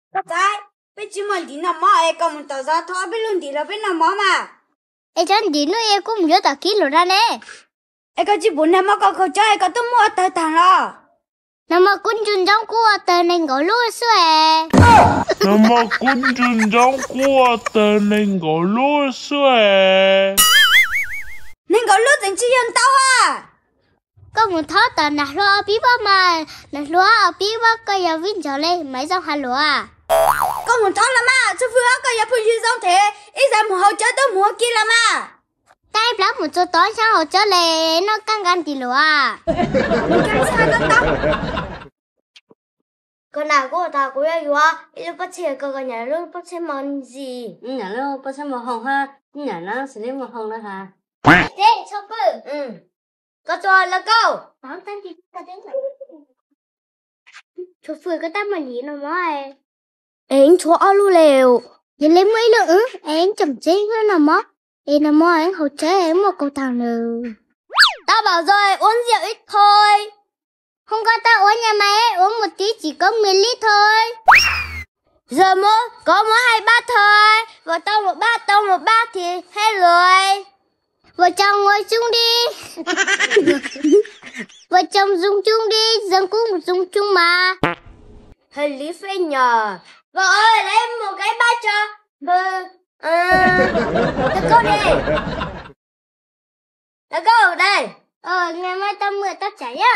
Koj txawj, peb tsis muaj ntim noj mov es koj mus tom zos thov peb lub ntim los peb noj mov mas. Es cov ntim no es kuv mus yuav tom kib lawm na ne. Es koj tsis pum nag hmo koj khaus cawv es koj twb muab ua tawg tag los? Nag hmo kuv ncu ntsoov kuv ua tawg nees nkaum lub xwb es. Nag hmo kuv ncu ntsoov kuv ua tawg nees nkaum lub xwb es. Nees nkaum lub tseem tsis yog ntau a. Koj mus thov tom nam hluas pib vab mas, nam hluas pib vab koj yog vib ntsog li Maiv Zoo has luas. Koj mus thov los mas, Txhuj Fwj, koj yog phooj ywg zoo thiab, ib zag mus haus cawv tuaj mus ua ke los mas. Tab ib plab mus txog tod xyov haus cawv li, noj kab nqa ntim luas. Koj nam, kuv ua tau kuv yuav yuav ib lub pob txhiaj, koj koj nyam lub pob txhiaj mos ntsis. Nyam lub pob txhiaj mos hoom hab nyam nab xws li mos hoom na has. Txhuj Fwj, koj tua lawv kauj. Txhuj Fwj, koj tab mos ntsis no mog. Es ntxhua ob lub le. Yog li muaj ib lub wb es tseem tseb no mog. Es no mog, haus cawv muaj kaug tag nws. Tau pom zoo ua ntxiag ib thoi. Hoob koj tau ua nyab mas ua mus tib tsis koob mws li thoi. Yog muab koob muab hais pab thoi, ua tau mus pab tau mus pab thiab hais lus. Vợ chồng ngồi chung đi. Vợ chồng dùng chung đi, dân cũng dùng chung mà. Hais li fej nyom. Vauv, lawv mus kev pab tso. Lawv kauj ne. Lawv kauj ne. Ngày mai tao mượn tao trả nhá.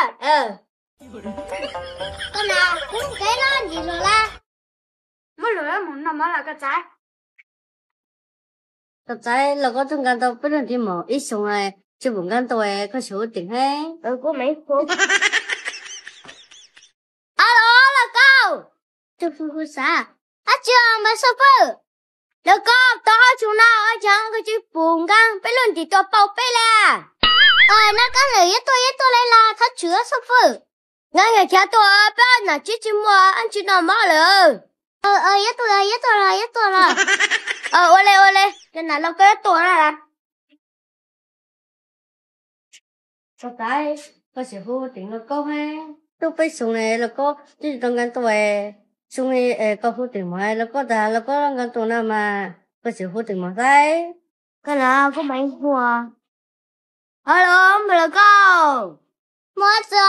Koj nam, kuv kev no ntsis luag lawm. Muab luag mus noj mov los koj txawj. Koj txawj, los koj tuaj nqa tau peb lub ntiv mos ib xyoo tsis pum nqa tau, koj sim hu teem hab. Kuv mam hu. Alo, lawv kauj. Txhuj Fwj hu xav. Ab tsi mas Txhuj Fwj. Lawv kauj, tau ob xyoo no ua cas koj tsis pum nqa peb lub ntiv tuaj pauj peb li? Noj kab lawm, yuav tuaj yuav tuaj li los thov txim Txhuj Fwj. Nqa nyiaj khiav tuaj, peb nam tsis tsis muaj ab tsi noj mov lawm. Yuav tuaj yuav tuaj los yuav tuaj los. Ua li ua li, cov nam los koj yuav tuaj na. Koj txawj, koj sim hu teem lawv kauj hab. Twb peb xyoo ne lawv kauj twb tsis tau nqa tuaj. Xyoo no koj hu teem mov lawv kauj tas lawv kauj nqa tuaj no mas koj sim hu teem mov xwb. Koj nam, kuv mam hu. Alo, npawg lawv kauj. Muaj tsi?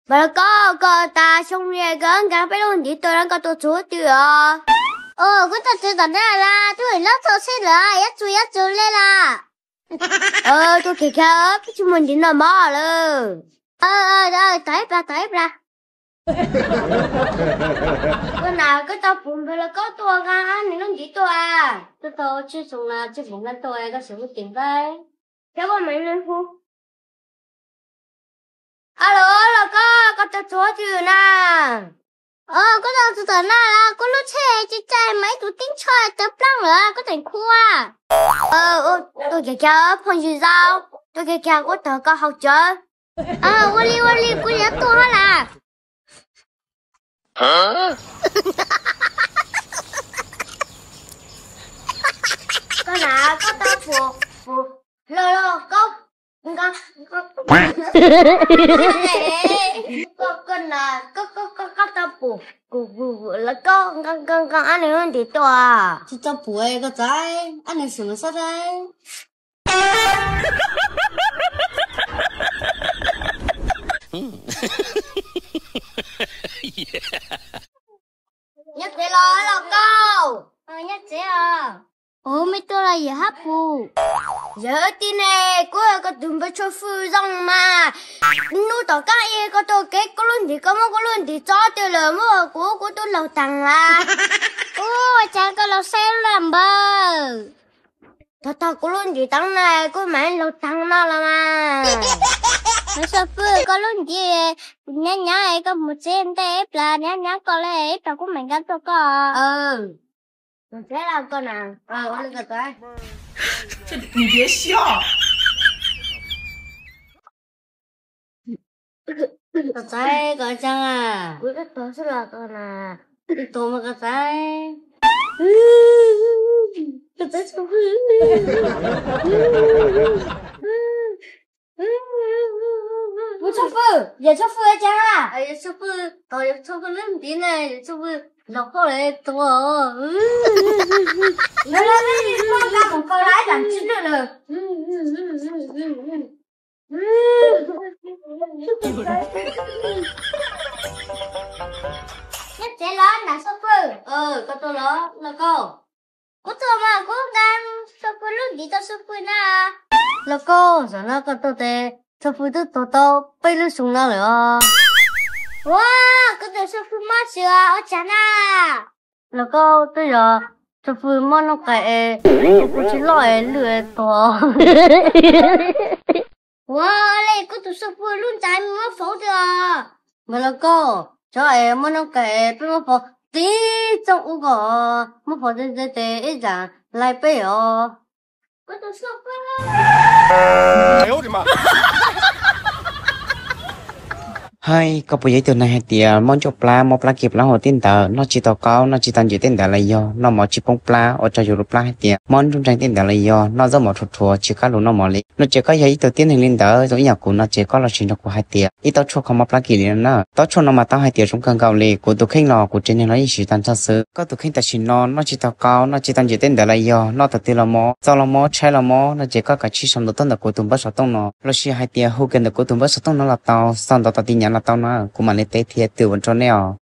Npawg lawv kauj, koj tas xyoo no koj nqa peb lub ntiv tuaj no koj tuaj txug twg os? Kuv tuaj txug tom no lawm, twb hlob txog xwb lawm, yuav txug yuav txug li lawm. Tuaj kiag kiag, peb tsis muaj ntiv noj mov lawm. Tom ib plag, tom ib plag. Koj nam, koj tau pum npawg lawv kauj tuaj nqa nws lub ntiv tuaj? Twb tau tsib xyoo no tsis pum nqa tuaj, koj sim hu teem xwb. Ces koj mam li hu. Alo, lawv kauj, koj tuaj txug twg na? Koj tuaj txug tom no lawm, kuv lub tsheb tsis caij mas ib tug tib tsho tawv plaab lawm, koj tseem khu a? Tuaj kiag kiag phooj ywg zaub, tuaj kiag kiag kuv tog koj haus cawv. Ua li ua li, kuv yuav tuaj hab lawm. Koj nam, koj tau pum, pum, lawv kauj, koj nam, koj tau pum, pum, pum lawv kauj nqa nqa nqa ab nws lub ntiv tuaj? Tsis tau pum, koj txawj, ab nws sim mus xab saib. Nyob tsev los lawv kauj? Nyob tsev os. Ua me tuaj los yawm hab pum? Yawm tij ne, kuv yog koj tus npawg Txhuj Fwj zoo mas. Hnub tom qab ib koj tuaj kev kuv lub ntiv, koj muab kuv lub ntiv txov twg lawm, muab kuv, kuv tub laug taag lawm. Ua cas koj los saib lub npawg? Tog tog kuv lub ntiv taag na, kuv mam laug taag no los mas. Txhuj Fwj, koj lub ntiv nyab nyab, koj mus tsev ntej ib plag nyab nyab koj le ib plag kuv mam nqa tuaj koj. Mus tsev los koj na. Koj txawj, koj txawj a? Kuv tub tuag xwb los koj na. Tub tuag mas koj txawj. Koj txawj Txhuj Fwj. Kuv Txhuj Fwj, yawm Txhuj Fwj ua cas? Yawm Txhuj Fwj, tos yawm Txhuj Fwj lub ntiv na, yawm Txhuj Fwj. Los koj le tua. Los los, koj nqa mus kaw lawm ib zam tsis lwj lawm. Nyob tsev los nram xua fwj? Koj tuaj los los koj? Kuv tuaj mas kuv nqa xua fwj lub ntiv rau xua fwj na. Los koj, zaum no koj tuaj tes xua fwj twb tuag tau peb lub xyoo no lawm os. Ua, kuv tus xua fwj mob xwb os, ua cas na? Los koj, twb yog xua fwj mob noob qes es xua fwj tsis loj es lwj es tuag. Ua li, kuv tus xua fwj lub ntsais muab faus tiag os. Mas los koj, cov es mob noob qes peb muab faus tib txooj ub ko, muab faus ntse ntse tes ib zam lais peb os. Kuv tus xua fwj. Hais, koj puas yog ib tug neeg hais tias mob ncauj plab, mob plab kiag plab hauv tib ntawd, noj tsis tau qaub, noj tsis tau ntsim tej ntawd los yog noj mov tsis poob plab ua rau yus lub plab hais tias mob nruj nreeg tej ntawd los yog noj zaub mov rhuav rhuav tsis qab lus noj mov li. No ces koj yog ib tug tib neeg li ntawd zoo ib yam kuv no ces koj los sis nrog kuv hais tias ib taub tshuaj kho mob plab kiag li no na. Taub tshuaj no mas tau hais tias zoo kawg nkaus li, kuv tus kheej los kuv tsev neeg los yeej siv tag nrho xwb. Koj tus kheej tam sim no noj tsis tau qaub, noj tsis tau ntsim tej ntawd los yog noj thaum twg los mob, txo los mob, tshaib los mob no ces koj kav tsij sau ntawv tuaj ntawm kuv tus npawb xov tooj no los sis hais tias hu kiag ntawm kuv tus npawb xov tooj no los tau, sau ntawv tom ti nyav los tau na, kuv mam li teb thiab twb ua rau nej os.